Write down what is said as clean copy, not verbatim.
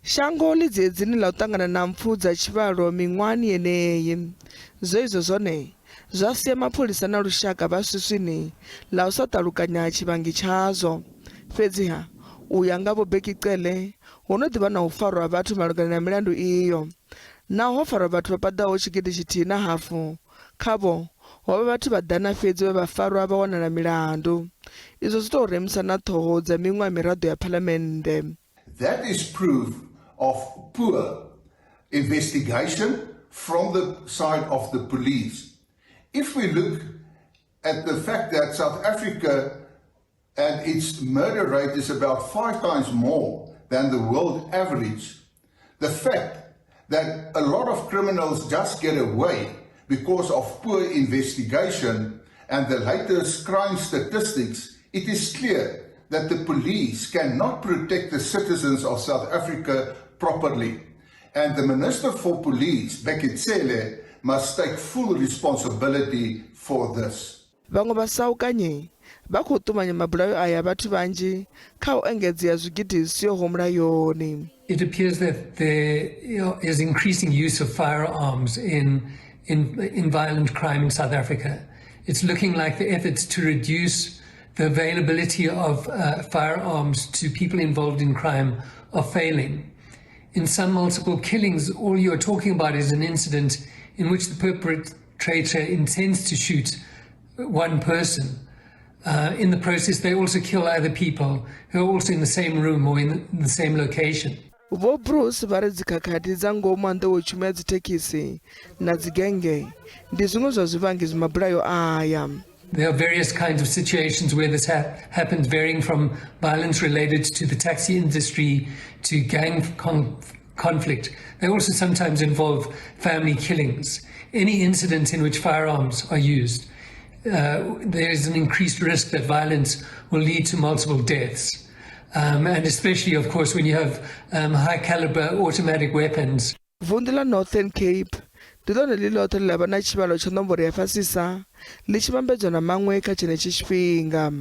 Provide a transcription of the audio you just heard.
Shango ḽi dziedzini ḽa u ṱangana na mpfu dza tshivhalo miṅwahani yeneyi. Zwe izwo zwone zwa sia mapholisa na lushaka vha swiswini ḽa u sa ṱalukanya tshivhangi tshazwo. Fhedziha, u ya nga Vho Bheki Cele, ho no ḓi vha na u farwa ha vhathu malugana na milandu iyo. Naho ho farwa vhathu vha paḓaho tshigidi tshithihi na hafu, khavho ho vha vhathu vha ḓana fhedzi vhe vha farwa vha wanala milandu. Izwo zwi tou remisa na ṱhoho dza miṅwe ya miraḓo ya phalamennde. That is proof of poor investigation from the side of the police. If we look at the fact that South Africa and its murder rate is about 5 times more than the world average, the fact that a lot of criminals just get away because of poor investigation and the latest crime statistics, it is clear that the police cannot protect the citizens of South Africa properly. And the Minister for Police, Bheki Cele, must take full responsibility for this. Vhaṅwe vhasaukanyi vha khou ṱumanya mabulayo aya a vhathu vhanzhi kha u engedzea zwigidi zwi siho mulayoni. It appears that there is increasing use of firearms in, in, in violent crime in South Africa. It's looking like the efforts to reduce the availability of firearms to people involved in crime are failing. In some multiple killings, all you're talking about is an incident in which the perpetrator intends to shoot one person. In the process, they also kill other people who are also in the same room or in the same location. Vho Bruce vha ri dzikhakhathi dza ngomu ha nḓowetshumo ya dzithekhisi na dzigennge ndi zwiṅwe zwa zwivhangi zwa mabulayo aya. There are various kinds of situations where this happens, varying from violence related to the taxi industry to gang conflict. They also sometimes involve family killings. Any incident in which firearms are used, there is an increased risk that violence will lead to multiple deaths. And especially, of course, when you have high caliber automatic weapons. Vunḓu ḽa Northern Cape ndi ḽone ḽi ḽoṱhe ḽe ḽa vha na tshivhalo tsha nomboro ya fhasisa ḽi tshi vhambedzwa na maṅwe kha tshenetshi tshifhinga.